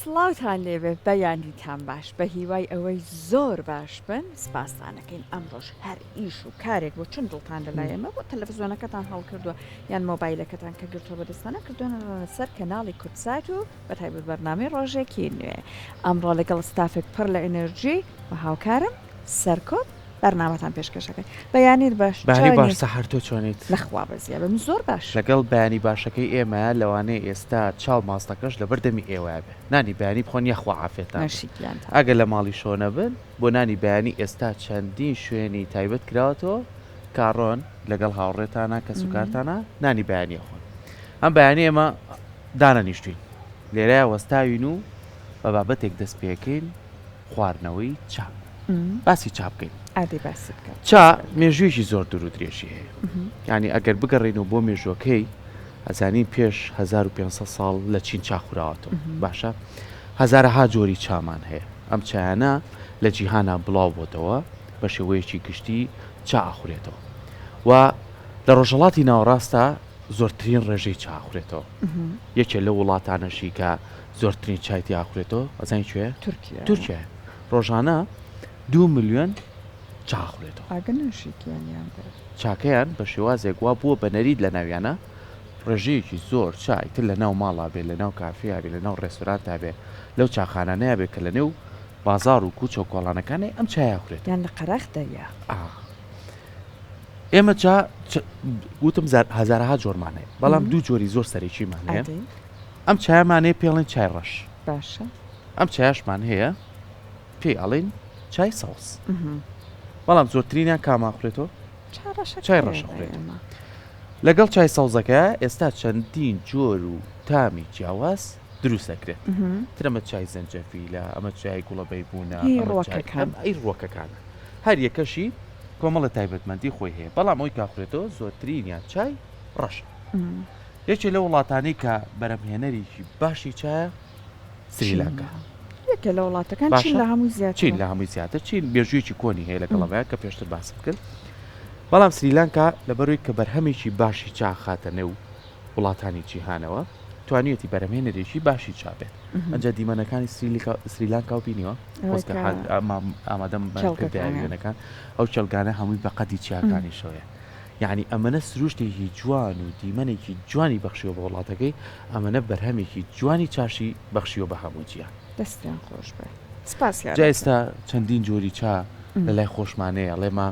سڵاوتان لێبێ بەیانیتان باش بە هیوای ئەوەی زۆر باش بن سپاستانەکەین ئەمڕۆش هەر ئیش و کارێک بۆ چون دڵتان لەلای ئێمە بۆ تەلەفزیۆنەکەتان هەڵکردووە یان مۆبایلەکەتان کە گرتووە بەدەستانە کردووە سەر کەناڵی کوردسات و بە تایبەت بەرنامەی ڕۆژێکی نوێ ئەمڕۆ لەگەڵ ستافێک پڕ لە ئێنێرجی و هاوکارم سەرکۆ بەرنامەتان پێشکەش ئەکەین. بەیانیت باش بەیانی باش چۆنی؟ سەحەر تۆ چۆنیت؟ لەخوا بەزیا بم زۆر باشم. لەگەڵ بەیانی باشەکەی ئێمە لەوانەیە ئێستا چا و ماستەکەش لەبەر دەمی ئێوەیا بێ نانی بەیانی بخۆن یاخوا عافێتان بێ نۆشی گیانتان. ئەگەر لە ماڵیشەوە نەبن بۆ نانی بەیانی ئێستا چەندین شوێنی تایبەت کراوەتەوە کاڕۆن لەگەڵ هاوڕێتانا کەسوکارتانا نانی بەیانی ئەخۆن ئەم بەیانی ئێمە دانەنیشتوین لێرەیا وەستاوین و بە بابەتێک دەست پێکەین خواردنەوەی چا باسی چا بکەین ئادەی باسی بکە چا مێژوویەکی زۆر دوور و درێژی هەیە یعنی ئەگەر بگەڕێینەوە بۆ مێژووەکەی ئەزانین پێش 1500 ساڵ لە چین چا خوراوەتەوە باشە هەزارەها جۆری چامان هەیە ئەم چایانە لە جیهانا بڵاو بۆتەوە بە شێوەیەکی گشتی چا ئاخورێتەوە و لە ڕۆژهەڵاتی ناوەڕاستە زۆرترین ڕێژەی چا ئەخورێتەوە یەکێ لەو وڵاتانەشی کە زۆرترین چای تیا ئەخورێتەوە ئەزانی کوێ تورکیا تورکیا ڕۆژانە دو ملیۆن چا ئەخورێتەوە ئاگە نوشی گیانیان بێت چاکەیان بە شێوازێک وا بووە بە نەریت لە ناویانە ڕێژەیەکی زۆر چا ئیتر لە ناو ماڵا بێ لە ناو کافێیا بێ لە ناو ڕێستۆرانتا بێ لەو چاخانانەیا بێ کە لە نێو بازاڕ و کوچە و کۆڵانەکانای ئەم چایە ئەخورێتەوە یان لە قەراخ دەریا. ئا ئێمە چا وتم هەزارەها جۆرمان هەیە بەڵام دوو جۆری زۆر سەرەکیمان هەیە ئەم چایەمان هەیە پێڵێن چای ڕەش باشە ئەم چایشمان هەیە پێی ئەڵێن چای سەوز بەڵام زۆرترینیان کاماخورێتەوە چای ڕەشە خورێتەوە لەگەڵ چای سەوزەکە ئێستا چەندین جۆر و تامی جیاواز دروست دەکرێت ترەمە چای زەنجەفیلە ئەمە چای گوڵە بەیبوونە ئەی ڕوەکەکانە هەر یەکەشی کۆمەڵە تایبەتمەندی خۆی هەیە بەڵام ئەوی کاخورێتەوە زۆرترینیان چای ڕەشە یەکێ لە وڵاتانەی کە بەرەمهێنەرێکی باشی چایە سریلانکا یەکێ لە وڵاتەکان چین لە هەمووی زیاتر چین لە هەمووی زیاتر چین مێژوویەکی کۆنی هەیە لەگەڵ ئەمەیە کە پێشتر باسم کرد بەڵام سریلانکا لەبەروی کە بەرهەمێکی باشی چا خاتە نێو وڵاتانی جیهانەوە توانیویەتی بەرهەمهێنەرێکی باشی چا بێت ئەجا دیمەنەکانی سریلانکا و بینیوە خۆزگە ئامادەم وێنەکان ئەو کێڵگانە هەمووی بەقەدی چیاکانیشەوەیە یعنی ئەمەنە سروشتێکی جوان و دیمەنێکی جوانی بەخشیوە بە وڵاتەکەی ئەمەنە بەرهەمێکی جوانی چاشی بەخشیوە بە هەموو جیهان. دەستیان خۆش بێ سپاسیان جا ئێستا چەندین جۆری چا لە لای خۆشمانەیە ئەڵێمە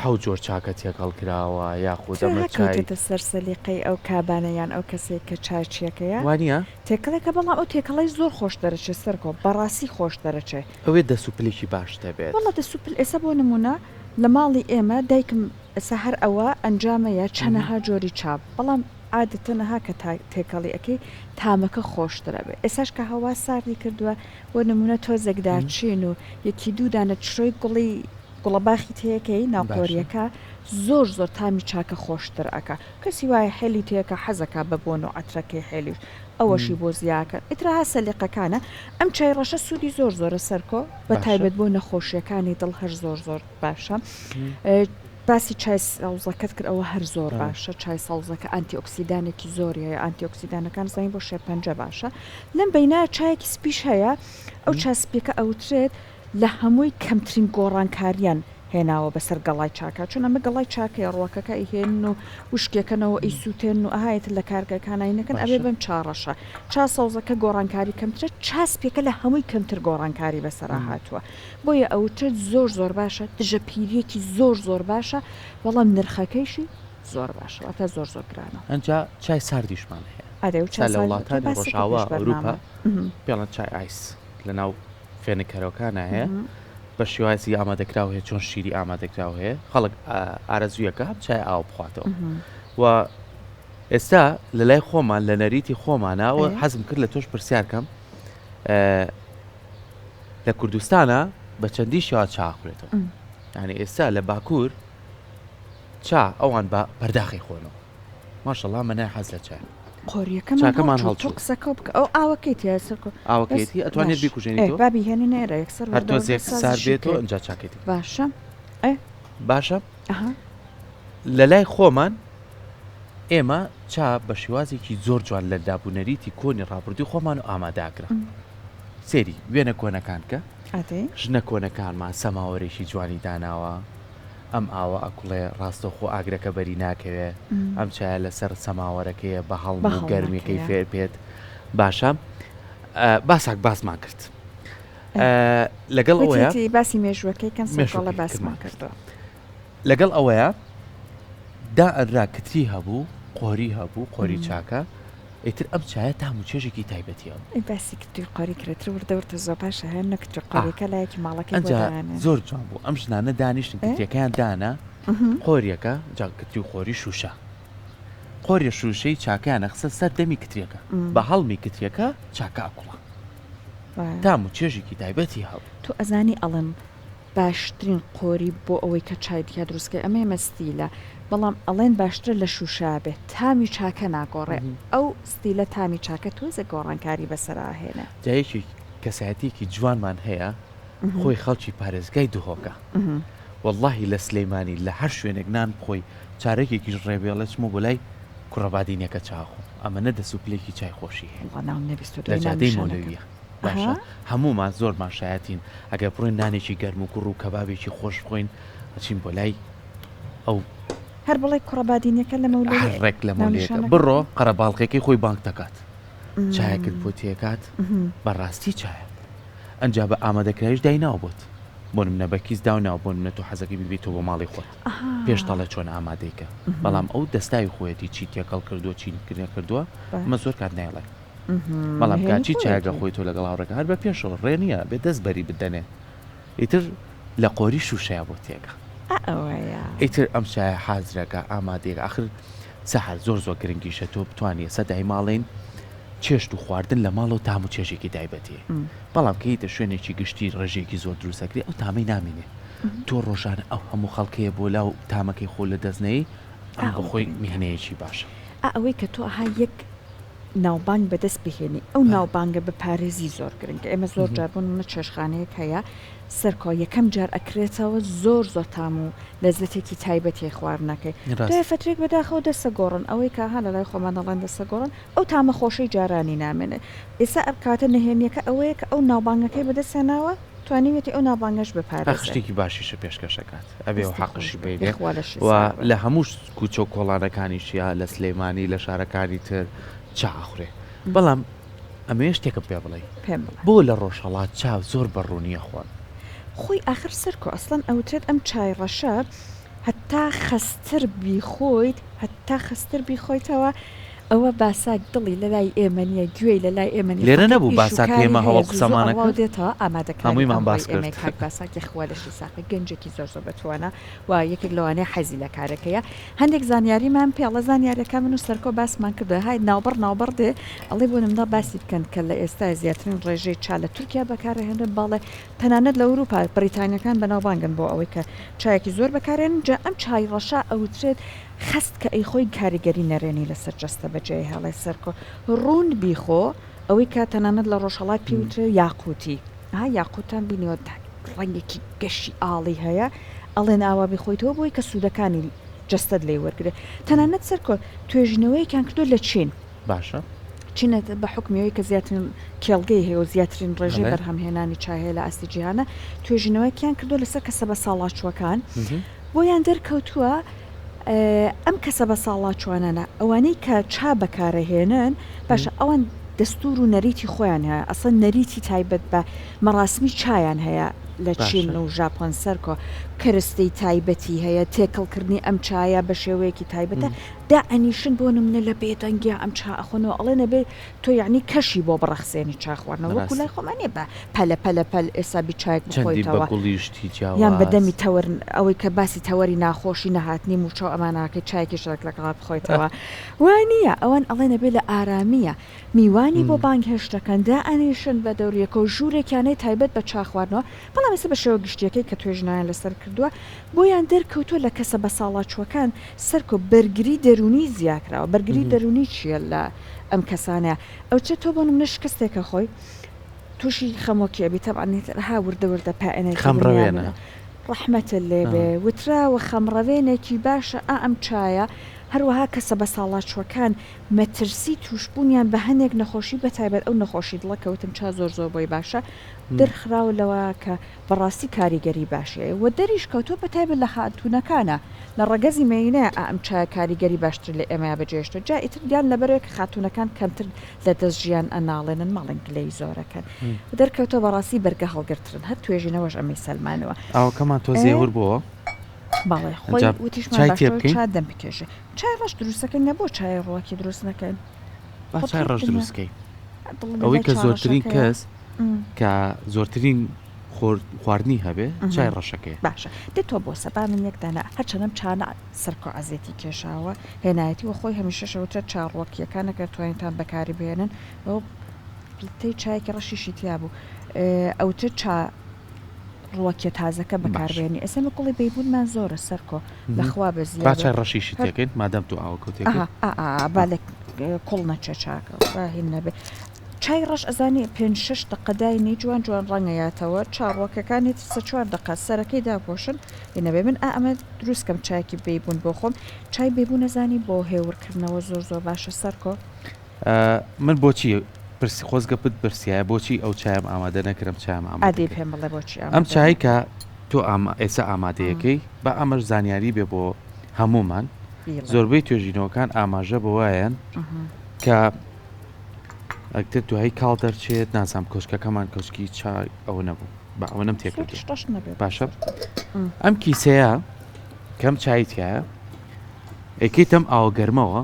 حەوت جۆر چاکە تێکەڵ کراوە یاخود تۆ ئەمە چای کەوتێتە سەر سەلیقەی ئەو کابانە یان ئەو کەسەی کە چاچیەکەیە وانیە؟ تێکەڵێکە بەڵام ئەو تێکەڵەی زۆر خۆش دەرەچێ سەرکۆ بەڕاستی خۆش دەرەچێ. ئەوێ دەس و پلێکی باش دەبێت. وەڵا دەس و پل ئێستا بۆ نمونە لە ماڵی ئێمە دایکم ئێستا هەر ئەوە ئەنجامەیە چەنەها جۆری چا بەڵام عادەتەن ها کە تێکەڵی ئەکەی تامەکە خۆشتر ئەبێ ئێساش کە هەوا ساردی کردوە بۆ نمونە تۆزێک دارچین و یەکی دوو دانە چرۆی گوڵی گوڵەباخی تێکەی ناو قۆریەکە زۆر زۆر تامی چاکە خۆشتر ئەکا کەسی وایە حێلی تێکا حەزەکا بە بۆن و عەترەکەی حێلیش ئەوەشی بۆ زیاکە ئیتر ها سەلیقەکانە ئەم چای ڕەشە سوودی زۆر زۆرە سەرکۆ بە تایبەت بۆ نەخۆشیەکانی دڵ هەر زۆر زۆر باشە باسی چای سەوزەکەت کرد ئەوە هەر زۆر باشە چای سەوزەکە ئانتی ئۆکسیدانێکی زۆری هەیە ئانتی ئۆکسیدانەکان زانین بۆ شێرپەنجە باشە لەم بەینا چایەکی سپیش هەیە ئەو چا سپیەکە ئەوترێت لە هەمووی کەمترین گۆڕانکاریان هێناوە بەسەر گەڵای چاکە چون ئەمە گەڵای چاکەیە ڕوەکەکە ئەیهێنن و وشکیەکەنەوە ئەیسوتێنن و ئەها ئیتر لە کارگەکانا ئینەکەن ئەبێ باشە. بەم چا ڕەشە چا سەوزەکە گۆڕانکاری کەمترە چا سپیەکە لە هەمووی کەمتر گۆڕانکاری بەسەرا هاتووە بۆیە ئەوترێت زۆر زۆر باشە دژە پیریەکی زۆر زۆر باشە بەڵام نرخەکەیشی زۆر باشە واتە زۆر زۆر گرانە. ئەنجا چای ساردیشمان هەیە ئەرێ و چا ئێستا لە سارد تۆ وڵاتانی باسی کرد ڕۆژاوا پێش ئەوروپا بەرنامە. پێڵەن چای ئایس لەناو فێنککەرەوەکانا هەیە بە شێوازی ئامادەکراو هەیە چۆن شیری ئامادەکراو هەیە خەڵک ئارەزوویەکە هەم چای ئاو بخواتەوە و ئێستا لە لای خۆمان لە نەریتی خۆمانە و حەزم کرد لە تۆش پرسیارکەم لە کوردستانە بە چەندی شێوا چاخورێتەوە یعنی ئێستا لە باکوور چا ئەوان بە پەرداخی خۆنەوە ماشەڵا مەنای حەز لە چایە. قۆریەکەمان چاکەمان هەڵچوو تۆ هەڵچوو. قسەکە بکە ئەو ئاوەکەی تیا سەرکۆ بەس ئاوەکەیەتی ئەتوانێت باش ئێ بیکوژێنیتەوە؟ با بیهێنینە ئێرە یەکسەر هەر وردە وردە تۆزێک سار سازشی بێتەوە کەین ئینجا چاکەی تێ باشە ئێ باشە ئەها. لە لای خۆمان ئێمە چا بە شێوازێکی زۆر جوان لە دابونەریتی کۆنی ڕابردووی خۆمان و ئامادە ئەکرا. سێری وێنە کۆنەکان کە ژنە کۆنەکانمان سەماوەرێکی جوانی داناوە ئەم ئاوە ئەکوڵێ ڕاستەوخۆ ئاگرەکە بەری ناکەوێ ئەم چایە لەسەر سەماوەرەکەیە بە هەڵم و گەرمیەکەی فێر بێت باشە باساک باسمان کرد لەگەڵ ئەوەیە باسی مێژوەکەی کەم مێژوەکەی باسمان کردەوە لەگەڵ ئەوەیە دا ئەنرا کتری هەبوو قۆری هەبوو قۆری چاکە ئیتر ئەم چایە تام و چێژێکی تایبەتی هەبوو. ئەی باسی کتری قۆری کرد تر وردە وردە زۆر باشە هەیە نە کتری قۆریەکە لایەکی ماڵەکەی بۆ ئەنجا دانێن. زۆر جوان بوو ئەم ژنانە دانیشتن کتریەکەیان دانا قۆریەکە جا کتری و قۆری شوشە قۆریە شوشەی چاکەیان ئەخستە سەر دەمی کتریەکە بە هەڵمی کتریەکە چاکە ئەکوڵا تام و چێژێکی تایبەتی هەبوو. تۆ ئەزانی ئەڵێم باشترین قۆری بۆ ئەوەی کە چای تیا دروست کەی ئەمە ئێمە ستیلە بەڵام ئەڵێن باشترە لە شوشە بێت تامی چاکە ناگۆڕێ ئەو ستیلە تامی چاکە تۆزێک گۆڕانکاری بەسەرا ئەهێنێ. جا یەکێک کەسایەتیەکی جوانمان هەیە خۆی خەڵکی پارێزگای دهۆکە وەڵاهی لە سلیمانی لە هەر شوێنێک نان بخۆی چارەکێکیش ڕێ بێڵێ چمۆ بۆ لای کوڕە بادینەکە چا خۆم ئەمەنە دەس و پلێکی چای خۆشی هەیە وەڵا ناوم نەبیستوە لە دوای جادەی ناونیشانەکەم. مۆلەویە. باشە هەموومان زۆرمان شایەتین ئەگەر بڕۆین نانێکی گەرم و گوڕ و کەبابێکی خۆش بخۆین ئەچین بۆ لای ئەو هەر بڵێ کوڕە بادینیەکە لە مەولەوی هەر ڕێک لە مەولەویەکە بڕۆ قەرەباڵغێکەی خۆی بانگ دەکات چایەکت بۆ تێکات بەڕاستی چایە ئەنجا بە ئامادەکراویش دایناوە بۆت بۆ نمونە بە کیس داوناوە بۆ نمونە تۆ حەزەکەی بیبیتەوە بۆ ماڵی خۆت پێش دەڵێ چۆن ئامادەی کە بەڵام ئەو دەستاوی خۆیەتی چی تێکەڵ کردووە چی نەکردووە ئەمە زۆر کات نایڵێ بەڵام کاچی چایەکە خۆی تۆ لەگەڵ هاوڕێکە هەر بە پێشەوە ڕێ نییە بێ دەست بەری بدەنێ ئیتر لە قۆری شوشەیە بۆ تێکە ئیتر ئەم چایە حازرەکە ئامادەیە ئاخر سەحەر زۆر زۆر گرنگیشە تۆ بتوانانی ئێستا دایماڵین چێشت و خواردن لە ماڵەوە تام و چێژێکی تایبەتی بەڵام کە یتە شوێنێکی گشتی ڕێژەیەکی زۆر دروستەکرێ ئەو تامەی نامینێ تۆ ڕۆژانە ئەو هەموو خەڵکەیە بۆ لاو تامەکەی خۆ لە دەستنەی ئەم بەخۆی میهنەیەکی باشە. ئەوەی کە تۆ ها یەک ناوبانگ بەدەست بهێنی ئەو ناوبانگە بپارێزی زۆر گرنگە ئێمە زۆر جار بۆ نمونە چێشتخانەیەک هەیە سەرکۆ یەکەم جار ئەکرێتەوە زۆر زۆر تام و لەزەتێکی تایبەتی خواردنەکەی دوای فەترێک بەداخەوە دەستە گۆڕن ئەوەی کە ها لەلای خۆمان دەڵێن دەستە گۆڕن ئەو تامە خۆشەی جارانی نامێنێ ئێستا ئەم کاتە نهێنیەکە ئەوەیە کە ئەو ناوبانگەکەی بەدەست هێناوە توانیویەتی ئەو ناوبانگەش بپارێزێ. شتێکی باشیشە پێشکەش ئەکات ئەبێ و حەقشی بینێ و لە هەموو کوچە و کۆڵانەکانیشیا لە سلێمانی لە شارەکانی تر چا ئەخورێ بەڵام ئەمەوێ شتێکم پێ بڵێی پێم بڵێ. بۆ لە ڕۆژهەڵات چا زۆر بە ڕوونی ئەخۆن؟ خۆی ئاخر سەرکۆ ئەسڵەن ئەوترێت ئەم چای ڕەشە هەتا خەستتر بیخۆیت هەتا خەستتر بیخۆیتەوە ئەوە باساک دڵی لەلای ئێمە نیە گوێی لەلای ئێمە نیە لێرە فەقیر نەبوو ئیش و باساک کاری ئێمە هەیە هەوەڵ زوو زوو قسەمان ئەڕوا و ئەکرد دێتەوە ئامادەکاری هەموویمان ئەمڕۆی باس ئێمەیە کرد. کاک باساک یەخوا لەشی ساغ بێ گەنجێکی زۆر زۆر بەتوانا و یەکێک لەوانەیە حەزی لە کارەکەیە هەندێک زانیاریمان پێ ئەڵێ زانیاریەکان من و سەرکۆ باسمان کردوە های ناوبڕ ناوبڕ دێ ئەڵێ بۆ نمونە باسی بکەن کە لە ئێستا زیاترین ڕێژەی چا لە تورکیا بەکارئەهێنرێ بەڵێ تەنانەت لە ئەوروپا بڕیتانیەکان بەناوبانگن بۆ ئەوەی کە چایەکی زۆر بەکارێنن جا ئەم چای ڕەشە ئەوترێت خەست کە ئەیخۆی کاریگەری نەرێنی لەسەر جەستە بەجێهێڵێ سەرکۆ ڕوون بیخۆ ئەوەی کە تەنانەت لە ڕۆژهەڵات پێی وترێ یاقوتی ها یاقوتتان بینیوە ڕەنگێکی گەشی ئاڵی هەیە ئەڵێن ئاوا بیخۆیتەوە بۆی کە سوودەکانی جەستەت لێی وەرگرێ تەنانەت سەرکۆ توێژینەوەیەکیان کردووە لە چین باشە چین بە حوکمی ئەوەی کە زیاترین کێڵگەی هەیە و زیاترین ڕێژەی بەرهەمهێنانی چای هەیە لە ئاستی جیهانە توێژینەوەیەکیان کردووە لەسەر کەسە بەساڵاچووەکان بۆیان دەرکەوتووە ئەم کەسە بەساڵاچوانانە ئەوانەی کە چا بەکارەهێنن باشە ئەوان دەستور و نەریتی خۆیان هەیە ئەسڵەن نەریتی تایبەت بە مەراسمی چایان هەیە لە چین و ژاپۆن سەرکۆ کەرستەی تایبەتی هەیە تێکەڵکردنی ئەم چایە بە شێوەیەکی تایبەتە دائەنیشن بۆ نمونە لە بێدەنگیا ئەم چا ئەخۆنەوە ئەڵێن ئەبێ تۆ یەعنی کەشی بۆ بڕەخسێنی چا خواردنەوە وەکو لای خۆمان نیە بە پەلە پەلە پەل ئێستا بی چایەک چەندی بە بخۆیتەوە گوڵی شتی یان بە جیاواز. دەمی تەوەر ئەوەی کە باسی تەوەری ناخۆشی نەهاتنی موچە و ئەماناکەی چایەکیش لەگەڵا بخۆیتەوە وا نیە ئەوان ئەڵێن ئەبێ لە ئارامیە میوانی بۆ بانگهێشت دەکەن دائەنیشن بە دەوری یەکەوە ژوورێکیان هەیە تایبەت بە چا خواردنەوە بەڵام ئێستا بە شێوە گشتیەکەی کە توێژینەوەیان لەسەر کردووە بۆیان دەرکەوتووە لە کەسە بەساڵاچووەکان سەرکۆ بەرگری دەروونی زیاکراوە بەرگری دەروونی چییە لە ئەم کەسانەیە ئەوچە تۆ بۆ نمونە شکستێکە خۆی تووشی خەمۆکی ئەبی تەبعەن ئیتر ها وردە وردە پائێنێکی خەم دنیا ڕەوێنە. ڕەحمەتت لێ بێ وتراوە خەمڕەوێنێکی باشە ئا ئەم چایە. هەروەها کەسە بەساڵاچووەکان مەترسی تووشبوونیان بە هەنێک نەخۆشی بەتایبەت ئەو نەخۆشی دڵە کە وتم چا زۆر زۆر بۆی باشە دەرخراوە لەوە کە بەڕاستی کاریگەری باشی هەیە وە دەریش کەوتووە بەتایبەت لە خاتوونەکانا لە ڕەگەزی مێینەیا ئا ئەم چایە کاریگەری باشتری لە ئێمەیا بەجێهێشتووە جا ئیتر یان لەبەرئەوەی کە خاتوونەکان کەمتر لە دەست ژیان ئەناڵێنن مەڵێن گلەیی زۆرەکەن دەرکەوتووە بەڕاستی بەرگە هەڵگرترن هەر توێژینەوەش ئەمەی سەلمانووە. ئاوەکەمان تۆزێ هێور بۆوە. بەڵێ خۆی وتیشمان چای تێ بکەین؟ چا دەم بکێشێ. چای ڕەش دروستەکەین نە بۆ چای ڕوەکی دروست نەکەین؟ با چای ڕەش دروست کەین. ئەوەی کە زۆرترین کەس کە زۆرترین خواردنی هەبێ چای ڕەشەکەی. باشە دە تۆ بۆسە با من یەک دانە هەرچەنەم چانە سەرکۆ عەزێتی کێشاوە هێنایەتی وە خۆی هەمیشەش ئەوترێت چا ڕوەکیەکان ئەگەر توانیتان بەکاری بهێنن ئەو پلتەی چایەکی ڕەشیشی تیا بوو ئەوترێت چا ڕوەکیە تازەکە بەکاربێنی ئێستا ئێمە گوڵی بەیبونمان زۆرە سەرکۆ لەخوا بەزیاد با چای ڕەشیشی تێکەین مادام تۆ ئاوەکەو تێکرد ئا ئا با لە کوڵ نەچێ چاکە با هین نەبێ چای ڕەش ئەزانی پێنج شەش دەقە داینی جوان جوان ڕەنگەیاتەوە چا ڕوەکەکانی سە چوار دەقە سەرەکەی داپۆشن هین نەبێ من ئا ئەمە دروست کەم چایەکی بەیبون بۆ خۆم چای بەیبون ئەزانی بۆ هێورکردنەوە زۆر زۆر باشە سەرکۆ. من بۆچی پرسی خۆزگە پت پرسیایە بۆچی ئەو چایم ئامادە نەکرم چایم ئامادە ئادەی پێم بڵێ بۆچی ئەم ئامادە چای نەکرد؟ کە تۆ ئام ئێستا ئامادەیەکەی با ئەمەش زانیاری بێ بۆ هەموومان بیڵێ. زۆربەی توێژینەوەکان ئاماژە بەوەیەن کە ئەگتر دوایی کاڵ دەرچێت نازانم کۆچکەکەمان کۆچکی چای ئەوە نەبوو بە ئەوە نەم تێکردووە سووریش ڕەش نەبێت باشە ئەم کیسەیە کەم چای تایە ئەیکەیتەم ئاوە گەرمەوە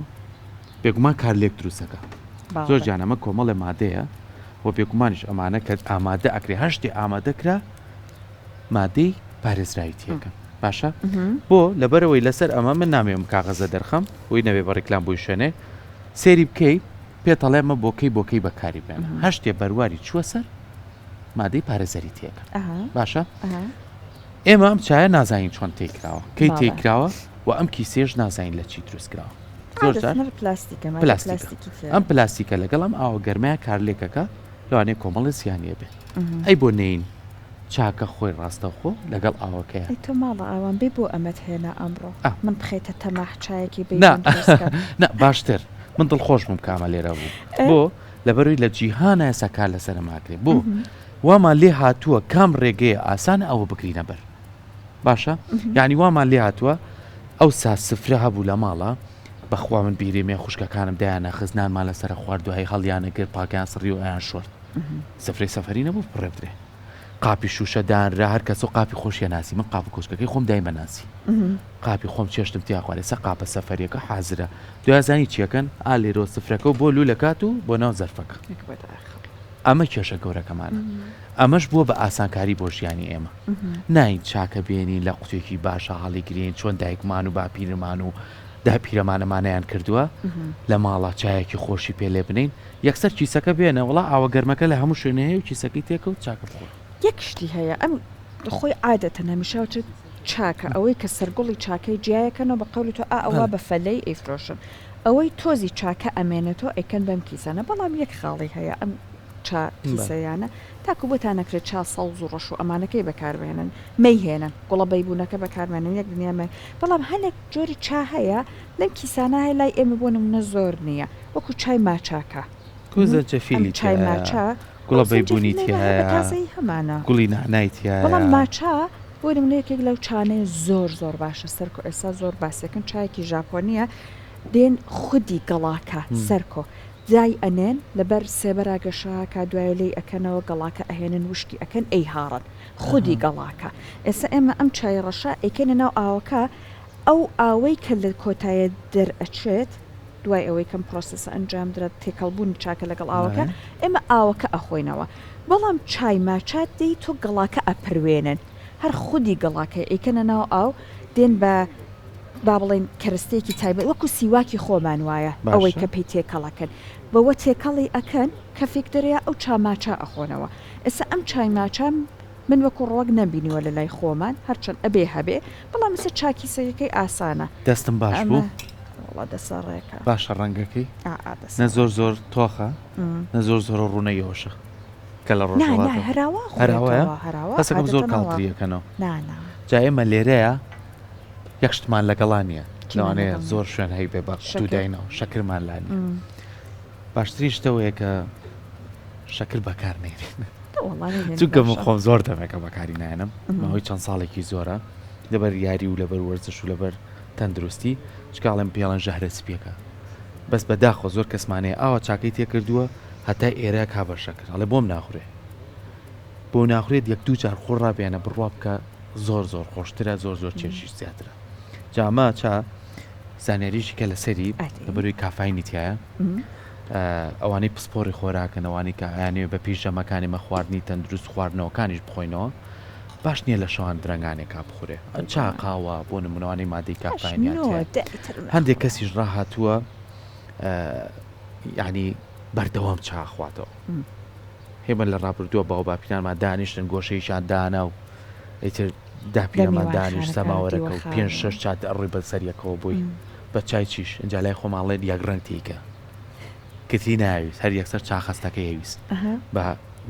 بێگومان کارلێک دروستەکا زۆر جان ئەمە کۆمەڵێ مادەیە و بێگومانیش ئەمانە کە ئامادە ئەکرێ هەر شتێ ئامادە کرا مادەی پارێزراوی تیەکەن باشە بۆ لەبەرەوەی لەسەر ئەمە من نامێ ئەم کاغەزە دەرخەم بۆی نەبێ بە ڕیکلام بۆی شوێنێ سێری بکەی پێتەڵێ مە بۆکەی بۆکەی بەکاری بێنە هەر شتێ بەرواری چووە سەر مادەی پارێزەری تێکە باشە ئێمە ئەم چایە نازانین چۆن تێکراوە کەی تێکراوە و ئەم کیسێش نازانین لە چی دروست کراوە زۆر جار پلاستیکە ئەم پلاستیکە لەگەڵ ئەم ئاوە گەرمەیە کارلێکەکە لەوانەیە کۆمەڵی زیانیە بێ ئەی بۆ نین چاکە خۆی ڕاستەوخۆ لەگەڵ ئاوەکەیە ئەی تۆ ماڵە ئاوان بێ بۆ ئەمەت هێنا ئەمڕۆ من بخەیتە تەماح چایەکی بێ نا نا باشتر من دڵخۆش بووم کامە لێرە بوو بۆ لەبەروی لە جیهانە ئێستا کار لەسەر ماکرێ بۆ وامان لێ هاتووە کام ڕێگەیە ئاسانە ئەوە بگرینە بەر باشە یعنی وامان لێ هاتووە ئەو سا سفرە هەبوو لە ماڵە بەخوا من بیرێمێ خوشکەکانم دایانە خزنانمان لەسەر خوارد دوایی هەڵیانە گرت پاکیان سڕی و ئەیان شۆرد سفرەی سەفەری نەبوو فڕێ بدرێ قاپی شوشە دانرا هەر کەس و قاپی خۆشیە ناسی من قاپ کۆچکەکەی خۆم دایمە ناسی قاپی خۆم چێشتم تیا خوارێ سە قاپە سەفەریەکە حازرە دوای زانی چیەکەن ئا لێرۆ سفرەکە و بۆ لولەکات و بۆ ناو زەرفەکە ئەمە کێشە گەورەکەمانە ئەمەش بووە بە ئاسانکاری بۆ ژیانی ئێمە ناین چاکە بێنین لە قوتێکی باشە هەڵیگرین چۆن دایکمان و باپیرمان و داپیرەمان ئەمانەیان کردووە لە ماڵا چایەکی خۆشی پێ لێ بنین یەکسەر کیسەکە بێنە وڵا ئاوە گەرمەکە لە هەموو شوێنێ هەیە و کیسەکەی تێکەوت چاکە بخۆ. یەک شتی هەیە ئەم خۆی عادەتەن هەمیشە وتت چاکە ئەوەی کە سەرگوڵی چاکەی جیایەکەنەوە بە قەولی تۆ ئا ئەوە بە فەلەی ئەیفرۆشن ئەوەی تۆزی چاکە ئەمێنێتەوە ئەیکەن بەم کیسانە بەڵام یەک خاڵی هەیە ئەم چا کیسەیانە تاکو بۆتان نەکرێت چا سەوز و ڕەش و ئەمانەکەی بەکاربهێنن مەیهێنن گوڵە بەیبوونەکە بەکارمێنن یەک دنیا مە بەڵام هەنێک جۆری چا هەیە لەم کیسانە هەیە لای ئێمە بۆ نمونە زۆر نییە وەکو چای ماچاکە کو زەنجەفیلی ئەم چای تیایە ماچا گوڵە ئەو بەیبوونی زەنجەفیلەی وا هەر بە تیایە تازەیی هەمانە گوڵی نەعنای بەڵام تیایە. ماچا بۆ نمونە یەکێک لەو چانەیە زۆر زۆر باشە سەرکۆ ئێستا زۆر باسیەکەن چایەکی ژاپۆنیە دێن خودی گەڵاکە سەرکۆ دای ئەنێن لەبەر سێبەرا گەشە ئەکا دوایە لێی ئەکەنەوە گەڵاکە ئەهێنن وشکی ئەکەن ئەیهاڕن خودی گەڵاکە ئێستا ئێمە ئەم چای ڕەشە ئەیکەینە ناو ئاوەکە ئەو ئاوەی کە لە کۆتایە دەرئەچێت دوای ئەوەی کەم پرۆسێسە ئەنجام درا تێکەڵ بوونی چاکە لەگەڵ ئاوەکە ئێمە ئاوەکە ئەخۆینەوە بەڵام چای ماچا دێی تۆ گەڵاکە ئەپروێنن هەر خودی گەڵاکەی ئەیکەنە ناو ئاو دێن بە با بڵێین کەرەستەیەکی تایبەت وەکو سیواکی خۆمان وایە ئەوەی باشە. کە پێی تێکەڵ ئەکەن بەوە تێکەڵی ئەکەن کەفێک دەرێ ئەو چا ماچا ئەخۆنەوە ئێستا ئەم چای ماچا من وەکو ڕوەک نەمبینیوە لە لای خۆمان هەرچەند ئەبێ هەبێ بەڵام ئێستا چا کیسەکەی ئاسانە دەستم باش ئەمە بوو؟ وەڵا دەسە ڕێکە. باشە ڕەنگەکەی ئا ئا دەسە نە زۆر ڕێکە. زۆر تۆخە نە زۆر زۆر ڕوونە یۆشە کە لە نا نا ڕۆژهەڵاتەوە هەراوا هەراوایە خورێتەوە هەراوا هەستەکەم زۆر عادەتەن ئەوە کاڵتری ئەکەنەوە نا نا. جا ئێمە لێرەیە یەک شتمان لەگەڵا نییە. لەوانەیە زۆر شوێن هەیبێ بە قوتوو داینەوە شەکرمان لا نییە. باشترین شتەوەیە کە شەکر بەکار نێنین. چونکە من خۆم زۆر دەمێکە بەکاری نایەنم ماوەی چەند ساڵێکی زۆرە لەبەر یاری و لەبەر وەرزش و لەبەر تەندروستی چکاڵێم پێڵەن ژەهرە سپیەکە بەس بەداخۆ زۆر کەسمانەیە ئاوا چاکەی تێکردووە هەتا ئێرە کا بە شەکر ئەڵێ بۆم ناخورێ بۆ ناخورێت یەک دوو جار خۆ ڕابێنە بڕوا بکە زۆر زۆر خۆشترە زۆر زۆر چێژیش زیاترە جا ئەمە چا زانیاریشی کە لەسەری لەبەروی کافاینی تایە ئەوانەی پسپۆری خۆراکەن ئەوانەی کە ئەیانەوێ بە پێی ژەمەکانی مە خواردنی تەندروست خواردنەوەکانیش بخۆینەوە باش نییە لە شەوان درەنگانێکا بخورێ چا قاوە بۆ نمونەوانەی مادەی کافاینیان هەندێک کەسیش ڕاهاتووە یعنی بەردەوام چا خواتەوە هێمە لە ڕابردووە باو باپیرانمان دانیشتن گۆشەیەکیان دانا و ئیتر داپیرەمان دانیشت سەماوەرەکە و پێنج شەش چات ئەڕۆی بە سەر یەکەوە بۆی بە چای چیش ئینجا لای خۆمان ڵێن یەک ڕەنگ تیکە کتری ناویست هەر یەکسەر چا خەستەکەی ئەویست بە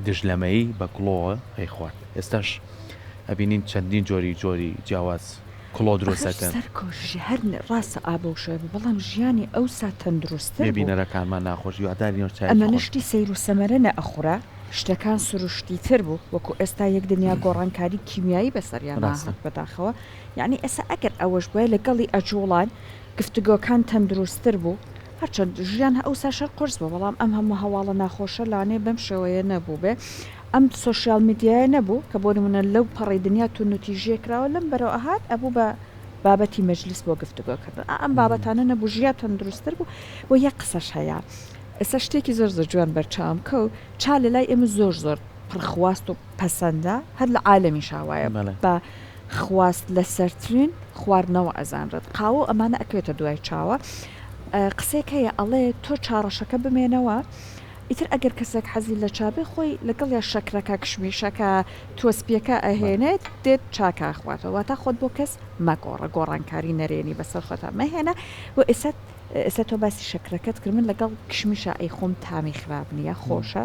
دژلەمەیی بە کڵۆوە ئەیخوارد ئێستاش ئەبینین چەندین جۆری جۆری جیاواز کڵۆ دروست ئەکەن. سەرکۆ هەر ڕاستە ئابەو شێوە بوو بەڵام ژیانی ئەوسا تەندروستتر بوو. بینەرەکانمان ناخۆش هیوادارین ئەو چایەکی ئەمەنە خۆش. شتی سەیر و سەمەرە نەئەخورا شتەکان سروشتی تر بوو وەکو ئێستا یەک دنیا گۆڕانکاری کیمیایی بەسەریانا ڕاستە. هات بەداخەوە یەعنی ئێستا ئەگەر ئەوەش بوایە لەگەڵی ئەجوڵان گفتوگۆکان تەندروستتر بوو هەرچەند ژیان ئەوسا شەر قورس بوو بەڵام ئەم هەموو هەواڵە ناخۆشە لەوانەیە بەم شێوەیە نەبووبێ ئەم سۆشیال میدیایە نەبوو کە بۆ نمونە لەو پەڕی دنیا توندوتیژیەک کراوە لەم بەرەوە ئەهات ئەبوو بە بابەتی مەجلیس بۆ گفتوگۆ کردن ئا ئەم بابەتانە نەبوو ژیا تەندروستتر بوو وە یەک قسەش هەیە ئێستا شتێکی زۆر زۆر جوان بەرچاوم کەوت چا لە لای ئێمە زۆر زۆر پڕ خواست و پەسەندە هەر لە عالەمیشا وایە بە خواست لەسەرترین خواردنەوە ئەزانرێت قاوە و ئەمانە ئەکەوێتە دوای چاوە قسەیەک هەیە ئەڵێ تۆ چاڕەشەکە بمێنەوە ئیتر ئەگەر کەسێک حەزی لە چا بێ خۆی لەگەڵیا شەکرەکە کشمیشەکە تۆسپیەکە ئەهێنێت دێت چاکە ئەخواتەوە واتا خۆت بۆ کەس مەگۆڕە گۆڕانکاری نەرێنی بەسەر خۆتا مەهێنە و ئێستا ئێستا تۆ باسی شەکرەکەت کرد من لەگەڵ کشمیشا ئەیخۆم تامی خراپ نییە خۆشە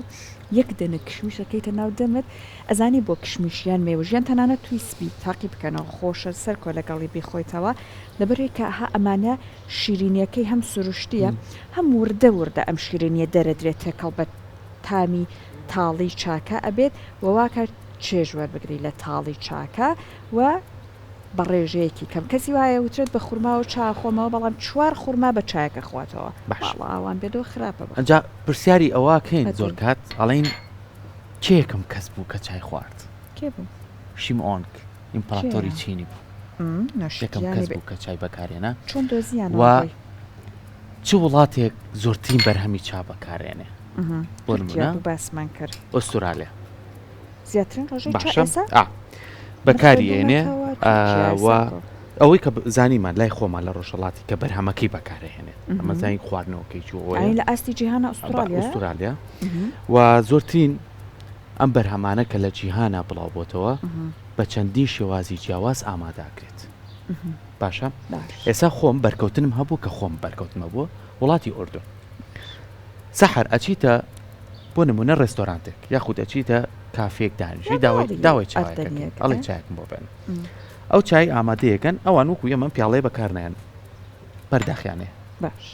یەک دەنک کشمیش ئەکەیتە ناو دەمت ئەزانی بۆ کشمیش یان مێوژ یان تەنانەت توی سپی تاقی بکەنەوە خۆشە سەرکۆ لەگەڵی بیخۆیتەوە لەبەرئەوەی کە ها ئەمانە شیرینیەکەی هەم سروشتیە هەم وردە وردە ئەم شیرینیە دەرەدرێت تێکەڵ بە تامی تاڵی چاکە ئەبێت و واکات چێژ وەربگری لە تاڵی چاکە و بە ڕێژەیەکی کەم کەسی وایە وترێت بە خورماوە چا ئەخۆمەوە بەڵام چوار خورما بە چایەک ئەخواتەوە باش ماڵە ئاوان بێتەوە خراپە بەخوا. ئەنجا پرسیاری ئەوە کەین زۆر ئەدەی. کات ئەڵێین کێ یەکەم کەس بوو کە چای خوارد؟ کێ بوو؟ شیمئۆنگ ئیمپراتۆری کێیە؟ چینی بوو ئم یەکەم نۆشیگیانی کەس بێ. بوو کە چای بەکارهێنا چۆن دۆزیانەوە و بۆی؟ چ وڵاتێک زۆرترین بەرهەمی چا بەکارێنێ؟ ئهم بۆ تورکیا نمونە بوو باسمان کرد. ئوسترالیا. زیاترین ڕێژەی چا باشە ئێسا؟ ئا من بەکاری ئێنێ خوێندوومەتەوە تورکیا و سەرکۆ. ئەوەی کە زانیمان لای خۆمان لە ڕۆژهەڵاتی کە بەرهەمەکەی بەکارەهێنێت ئەمە زانین خواردنەوەکەی چووەوەیە ئاین لە ئاستی جیهانە ئوسترالیا ئوسترالیا و زۆرترین ئەم بەرهەمانە کە لە جیهانە بڵاو بۆتەوە بە چەندین شێوازی جیاواز ئاماداکرێت باشە ئێستا خۆم بەرکەوتنم هەبوو کە خۆم بەرکەوتنمە بووە وڵاتی ئوردن سەحەر ئەچیتە بۆ نمونە ڕێستۆرانتێک یاخود ئەچیتە کافێک دانیشی داوای داوای چایەکەکەی ئەڵێ چایەکم بۆ بێنە ئەو چای ئامادەیەکەن ئەوان وەکو ئێمە پیاڵەیە بەکارنایەن پەرداخیانەیە باش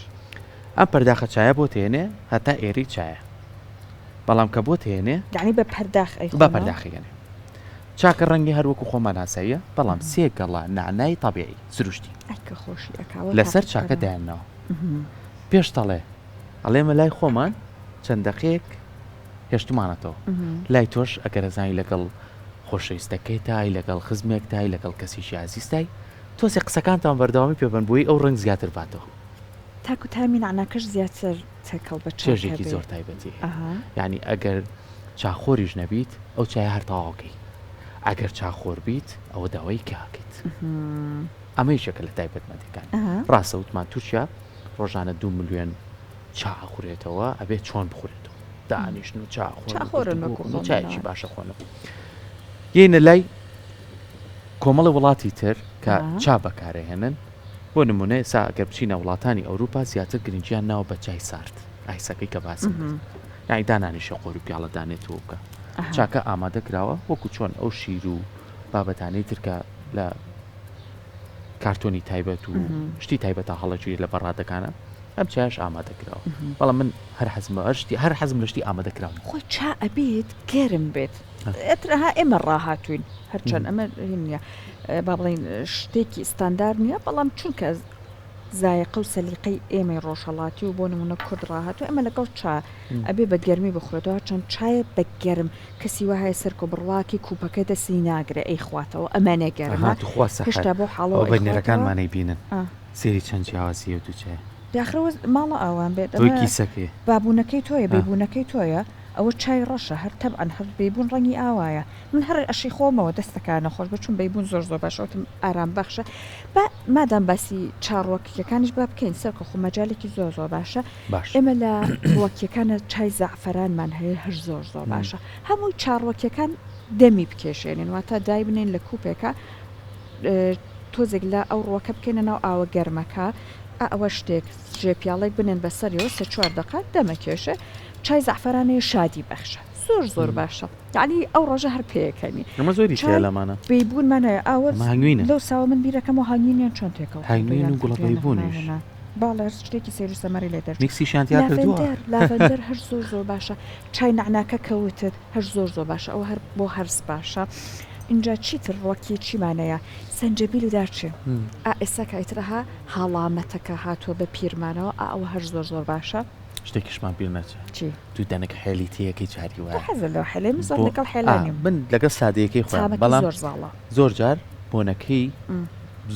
ئەم پەرداخە چایە بۆ تێنێ هەتا ئێرەی چایە بەڵام کە بۆ تێنێ یعنی بە پەرداخ ئەی بە پەرداخی هێنێ چاکە ڕەنگی هەر وەکو خۆمان ئاساییە بەڵام سێ گەڵا نەعنای تەبیعی سروشتی ئەی کە خۆشی ئەکاوە لەسەر چاکە دایانناوە پێش تەڵێ ئەڵێمە لای خۆمان چەند دەقەیەک هێشتومانەتەوە لای تۆش ئەگەر ئەزانی لەگەڵ خۆشەویستەکەیتای لەگەڵ خزمێکتای لەگەڵ کەسێکی ئازیزتای تۆزێ قسەکانتان بەردەوامی پێ بەن بۆی ئەو ڕەنگ زیاتر باتەوە. تاکو تامی نەعناکەش زیاتر تێکەڵ بە چاکە چێژێکی بێ. زۆر تایبەتی هەیە ئەها. یانی ئەگەر چاخۆریش نەبیت ئەو چایە هەر تەواوکەی ئەگەر چاخۆر بیت ئەوە داوای کە ئەکەیت ئەمە یەکێکە لە تایبەتمەندیەکانی ڕاستە وتمان تورکیا ڕۆژانە دوو ملیۆن چا ئەخورێتەوە ئەبێ چۆن بخورێتەوە دانیشن و چا خۆن و چاخۆرن گفتوگۆ وەکو کەن و خۆمان چایەکی ئەوان. باشە خۆنەوە یەینە لای کۆمەڵی وڵاتی تر کە چا بەکارەهێنن بۆ نمونە ئێستا ئەگەر بچینە وڵاتانی ئەوروپا زیاتر گرنگیان ناوە بە چای سارد ئایسەکەی کە باسم کرد یانی دانانیشە قۆر و پیاڵە دانێتەوە بکە چاکە ئامادە کراوە وەکو چۆن ئەو شیر و بابەتانەی ترکە لە. کارتۆنی تایبەت و شتی تایبەتە هەڵەگیرێت لە بەڕادەکانە ئەم چایش ئامادە کراوە بەڵام من هەر حەزم بە شتی هەر حەزم لە شتی ئامادە کراو نیە. خۆی چا ئەبێت گەرم بێت ئەتر ها ئێمە ڕاهاتووین هەرچەند ئەمە هین نییە با بڵێین شتێکی ستاندار نییە بەڵام چونکە زایەقە و سەلیقەی ئێمەی ڕۆژهەڵاتی و بۆ نمونە کورد ڕاهاتوو ئێمە لەگەڵ چا ئەبێ بە گەرمی بخورێتەوە هەرچەند چایە بە گەرم کەسی وا هەیە سەرکۆ بڕواکی کوپەکە دەستی ناگرێ ئەیخواتەوە ئەمەنە گەرمە ئەها توخوا سەحەر هێشتا بەو حاڵەوە ئەوە ئەیخواتەوە بینەرەکانمان ئەیبینن ئا. سەیری چەند جیاوازی ئەو دوو چایە. داخرەوە ماڵە ئاوان بێت تۆی ئەمە کیسەکەی. بابونەکەی تۆیە ئا. بەیبونەکەی تۆیە ئەوە چای ڕەشە هەر تەبعەن هەر بەیبون ڕەنگی ئاوایە من هەر ئەشی خۆمەوە دەستەکانە خۆش بێت چون بەیبون زۆر زۆر باشە وتم ئارام بەخشە با مادام باسی چا ڕوەکیەکانیش با بکەین سەرکە خۆ مەجالێکی زۆر زۆر باشە باش. ئێمە لە ڕوەکیەکانە چای زەعفەرانمان هەیە هەر زۆر زۆر باشە هەمووی چا ڕوەکیەکان دەمی بکێشێنین واتە دایبنێین لە کوپێکا تۆزێک لە ئەو ڕوەکە بکەینە ناو ئاوە گەرمەکە ئا ئەوە شتێک ژێ پیاڵێک بنێن بەسەریەوە سێ چوار دەقە دەمەکێشێ چای زەعفەرانەیە شادی بەخشە زۆر زۆر باشە یەعنی ئەو ڕۆژە هەر پێکەنی ئەمە زۆری تیا چای لەمانە بەیبوونمان هەیە ئاوە ئەمە هەنگوینە لەو ساوە من بیرەکەمەوە هەنگوینیان چۆن تێکەڵ کردووە هەنگوین یان و گوڵە کردوویانە بەیبوونیش ناوێنە باڵێ هەر شتێکی سەیر و سەمەرەی لێ دەرچوو میکسیشیان تیا کردووە لاڤەندەر لاڤەندەر هەر زۆر زۆر باشە چای نەعناکە کە وتت هەر زۆر زۆر باشە ئەوە هەر بۆ هەرس باشە ئینجا چیتر ڕۆکی چیمانەیە سەنجەبیل و دارچین ئا ئێستا کە ئیتر ها هەڵامەتەکە هاتووە بە پیرمانەوە ئا ئەوە هەر زۆر زۆر باشە. شتێکیشمان بیر نەچێ چی؟ دوو دەنک حێلی تێیەکەی جاری تۆ وایە حەزت لەو حێلەی من زۆر بۆ لەگەڵ ئا حێلا نیم. من لەگەڵ سادەیەکەی خۆیان تامەکەی بەڵام زۆر زاڵە. زۆر جار بۆنەکەی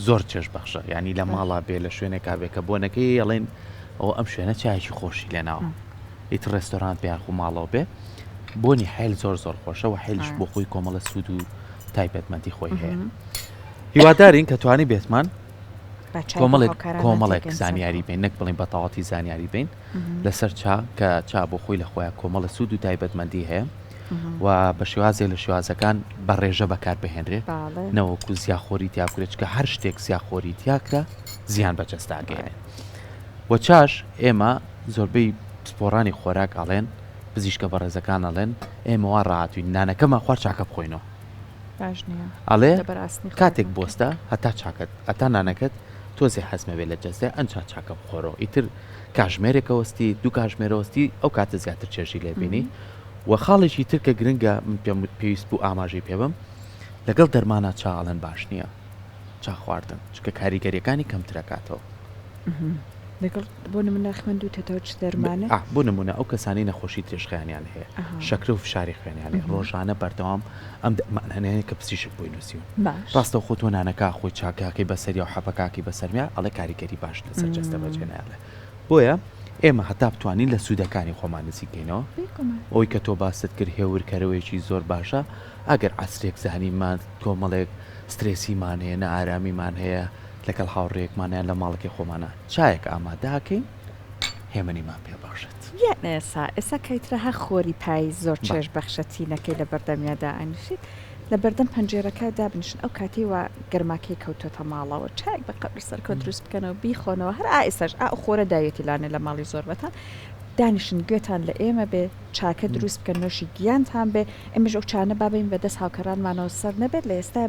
زۆر چێژ بەخشە یانی لە ماڵا بێ لە شوێنێکا بێ کە بۆنەکەی ئەڵێن ئەوە ئەم شوێنە چایەکی خۆشی لێناوە ئیتر ڕێستۆرانت بێ یاخو ماڵەوە بێ بۆنی حێل زۆر زۆر خۆشە و حێلیش بۆ خۆی کۆمەڵە سوود و تایبەتمەندی خۆی هەیە هیوادارین کە توانی بێتمان کۆمەڵێک کۆمەڵێک زانیاری بین نەک بڵین بە تەواتی زانیاری بین لەسەر چا کە چا بۆ خۆی لە خۆیان کۆمەڵە سوود و تایبەتمەندی هەیە و بە شێوازێک لە شێوازەکان بە ڕێژە بەکار بهێنرێ نەوەکو زیاخۆری تیاکرێت چکە هەر شتێک زیاخۆری تیاکرا زیان بە جەستاگەێنێ و چاش ئێمە زۆربەی پسپۆڕانی خۆراک ئەڵێن پزیشکە بەڕێزەکان ئەڵێن ئێمە وا ڕاهاتوین نانەکەمان خوارد چاکە بخۆینەوە باش نییە ئەڵێ لەبەر ئاسنی کاتێک خواردنەکە. بۆستە هەتا چاکەت هەتا نانەکەت تۆزێ هەزمە بێ لە جەستەیا ئەنجا چاکە بخۆرەوە ئیتر کاژمێرێکە وەستی دوو کاژمێرە وەستی ئەو کاتە زیاتر چێژی لێ بینی و خاڵێکی تر کە گرنگە من پێم پێویست بوو ئاماژەی پێ بم لەگەڵ دەرمانە چا ئەڵێن باش نییە چا خواردن چونکە کاریگەریەکانی کەمترەکاتەوە. لەگەڵ بۆ نمونە خوێندوتەتەوە چ دەرمانێک؟ بۆ نمونە ئەو کەسانەی نەخۆشی درێژخایەنیان هەیە شەکرە و فشاری خوێنیان هەیە ڕۆژانە بەردەوام ئەم دەرمانانەیە کە پزیشک بۆی نووسیون ڕاستەوخۆ تۆ نانەکە خۆی چاکاکەی بەسەریا و حەپەکاکی بەسەرمیا ئەڵێ کاریگەری باش لەسەر جەستە بەجێ نایەڵێ بۆیە ئێمە هەتا بتوانین لە سوودەکانی خۆمان نزیکەینەوە ئەوی کە تۆ باست کرد هێورکەرەوەیەکی زۆر باشە ئەگەر عەسرێک زانیمان کۆمەڵێک سترێسیمان هەیە نائارامیمان هەیە لەگەڵ هاوڕێیەکمان یان لە ماڵەکەی خۆمانا چایەک ئامادە ئەکەین هێمنیمان پێ بەخشێت. یان ئێسا ئێسا کایترە ها خۆری پایز زۆر چێژ بەخشە تینەکەی لە بەردەمیا دائەنیشیت لە بەردەم پەنجێرەکە دابنیشن ئەو کاتەی وا گەرماکەی کەوتۆتە ماڵەوە چایەک بە قەبر سەرکەوت دروست بکەنەوە بیخۆنەوە هەر ئا ئێساش ئا ئەو خۆرە داویەتی لانێ لە ماڵی زۆربەتان دانیشن گوێتان لە ئێمە بێ چاکە دروست بکەن نۆشی گیانتان بێ ئێمەش ئەو چانە با بەین بە دەست هاوکەرانمانەوە سەر نەبێت لە ئێستایا.